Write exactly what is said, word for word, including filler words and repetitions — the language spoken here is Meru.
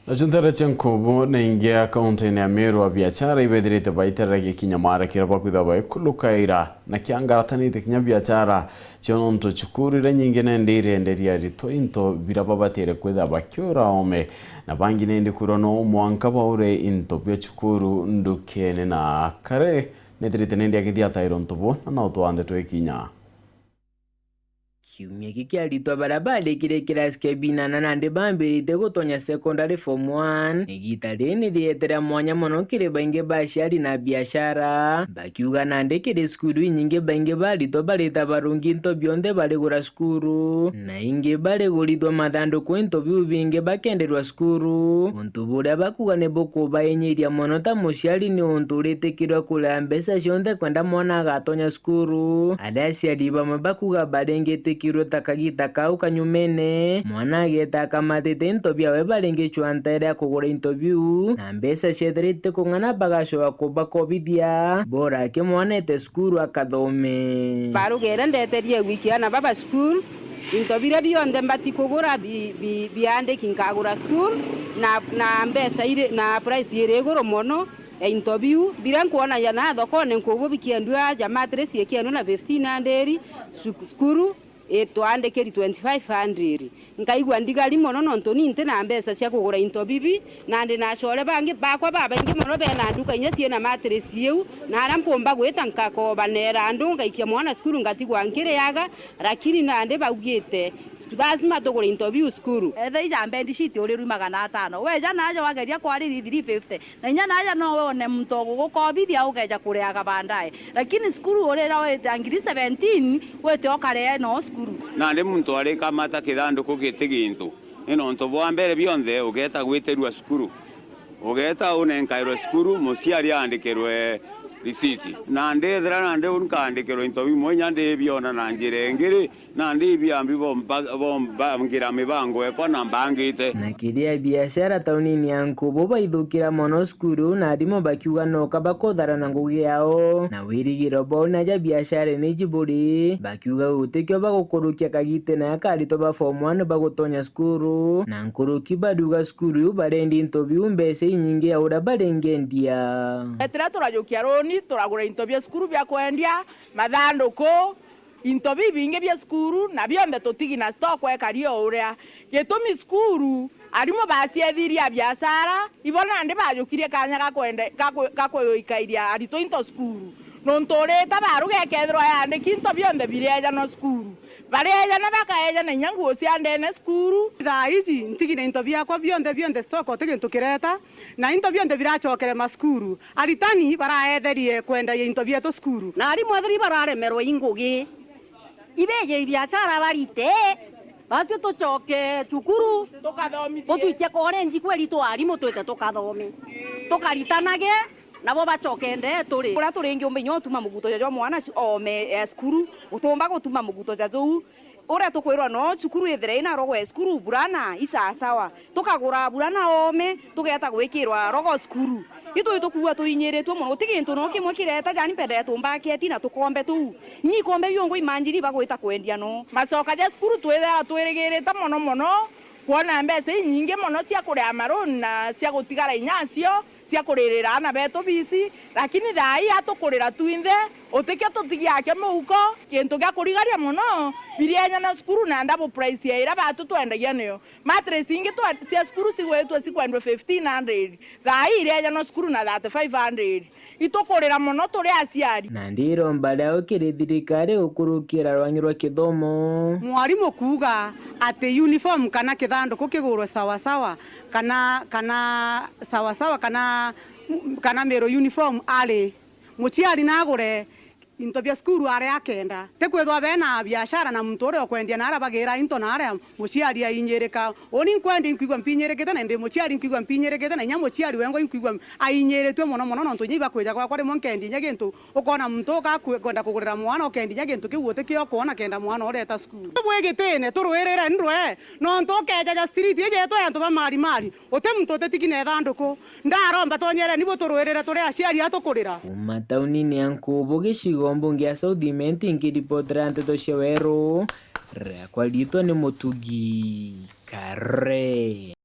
Nacio nteere cia Nkubu na ingi a kaunti-ini ya Meru, abiachara ibethirite baiterera gikinya mara kiria bakwitha baikulukaira na kiangaratanite kinya biachara cio, nontu cukuru iria nyingi nandi irenderia aritwa into biria babatire kwitha bakiura oome, na bangi nandi kwirwa no mwanka baure into bia cukuru ndukene, na kare nethirite nandi akithiataira untu buu, na no twanthe twikinya. Kiumia giki aritwa baria barikire kirasi kia binana nandi bambirite gutonya secondary form one. Igita riri ni rietere mwanya mono kiri baingi ba aciari na biashara, bakiuga nandi kiri cukuru inyingi baingi ba aritwa barita barungi into bionthe barigura cukuru, na ingi barigurithwa mathanduku into biu bingi bakenderwa cukuru, untu buria bakuga ni bukubainyiria mono ta muciari, ni untu uritikirwa kuria mbeca cionthe kwenda mwana agatonya cukuru, aria aciari bamwe bakuga baringitikirwe ta kagita kau kanyumene, mwana ageta akamatite into biawe baringicwa nteere ya kugura into biu, na mbeca ciethirite kung'ana bagacoka kubakobithia, bora aki mwana ete cukuru akathome. Barugere ndeterie gwikia aana baba cukuru, into biria bionthe mbati kugura bi-, bi-, biandiki nkagura cukuru, na, na mbeca iri, na price iri iguru mono ya into biu, biria nkwonania na thokone nkubu bikiendua, ja mattress ikiendua na fifteen hundred, cu-, cukuru itwandikiri twenty-five hundred. Nkaigua ndigari mono nontu ni nti na mbeca cia kugura into bibi, na ndi na acore bangi, bakwa babaingi mono bena nduka inya ciina mattress iu, na aria mpumba gwita nkakobanera andu, ngaikia mwana cukuru ngatigwa nkiriaga, lakini nandi baugite lazima tugure into biu cukuru. Ethe ija mbendi citi uri rwi magana atano. Weja naja wageria kwari three fifty. Na inya naja no wone muntu ugugukobithia ukeja kureaga baadaye. Lakini cukuru urira wite ngiri seventeen, wite ukaria no cukuru. Nandi muntu arikamata kithanduku giti gintu. Ni nontu bwa mbere bionthe ugeta gwitirua cukuru. Ugeta unenkairwe cukuru, muciari aandikirwe risiti. Nandi ethira nandi u nkaandikirwe into bimwe inya ndibiona na njira ingi ri, nandi ibiambi bomba-, bombangira mibango ekwa na mbangite. Na kiria biashara taunini ya Nkubu baithukira mono cukuru, na arimu bakiuga noka bakutharana ngugi yao, na wirigiro bwao na ja biashara ni jiburi, bakiuga gutikio bagukurukia kagite na akaritwa ba form one bagutonya cukuru, na nkuruki bariuga cukuru iu barendi into biu mbeca inyingi ya uria baringendia. Etira turajukia roni, turagura into bia cukuru bia kwendia, mathanduku, into bibingi bia cukuru, na bionthe tutigi na stock ekari o uria. Gitumi cukuru, arimu baciethirie a biashara, ibo nandi bajukirie kanya ga kwende-, ga kwi-, ga kwikairia aritwa into cukuru. Nontu urita baruga ikethirwa yandiki into bionthe bireejanwa cukuru. Bareejana bakaejana inya nguo cia ndene cukuru. Thaa iji, ntigi na into biakwa bionthe, bionthe stock, uti gintu kireta, na into bionthe biracokere macukuru. Aritani baraetherie kwendagia into bietu cukuru. Na arimu ethiri bararemerwa i ngugi, ibeje ibiachara barite, batwi tucoke cukuru, tukathomithie. Utwikie korenji kweri twa arimu twite tukathome, tukaritanage, nabo bacoke ndee turi. Uria turingi umbe inya utuma muguto ja jwa mwana cu-, oome ya cukuru, utumba gutuma muguto ja juu. Uria tukwirwa no cukuru ithire ina rogo ya cukuru, burana i sawasawa. Tukagura burana oome, tugeeta gwikirwa rogo cukuru. Itwi tukuua tuinyiritue mono, uti gintu no kimwe kireta, jani mpendere tumbaketi na tukombe tuu. Inya ikombe biu ngo imanjiri bagwita kwendia no. Macoka ja cukuru twithira twirigirite mono mono kwona mbeca inyingi mono cia kuria maruni na cia gutigara inya acio, cia kuririra aana betu bisi, lakini thaa ii atukurira twinthe, utikio tutigiakio mihuko, kintu gia kurigaria mono, birienya na cukuru na double price ya iria batu twendagia niyo. Mattress ingi twa-, cia cukuru cigwitwe cikwendwa fifteen hundred, thaa ii ireejanwa cukuru na thirty-five hundred. Itukurira mono turi aciari. Na ndiromba riao kiri thirikari gukurukira rwangi rwa kithomo. Mwarimu kuuga ati uniform kana kithanduku kigurwe sawasawa, kana, kana sawasawa, kana, kana Meru uniform ari muciari nagure into bia cukuru aria akenda. Ti kwithwa bena biashara na muntu uria ukwendia na aria bagira into na aria muciari ainyirika. Uni nkwendi nkwigua mpinyirikite, na ndi muciari nkwigua mpinyirikite, na inya muciari wengwa inkwigua ainyiritue mono mono, nontu inya ibakwija gwakwa rimwe nkendi inya gintu, ukona muntu uka kwe-, kwenda kugurira mwana, ukendi inya gintu kiu utikio kwona kenda mwana ureta cukuru. Bwigitine, turwirire ndwe, nontu ukeja ja street iji yetu ya antu ba mari mari, uti muntu utitiki na ithanduku. Ndaromba tonyereni buturwirire turi aciari atukurira. Kuuma taunini ya Nkubu, gicigo mbunge ya South Imenti, nkiripotera nteto cia Weru, riakwa riitwa ni Mutugi Kare.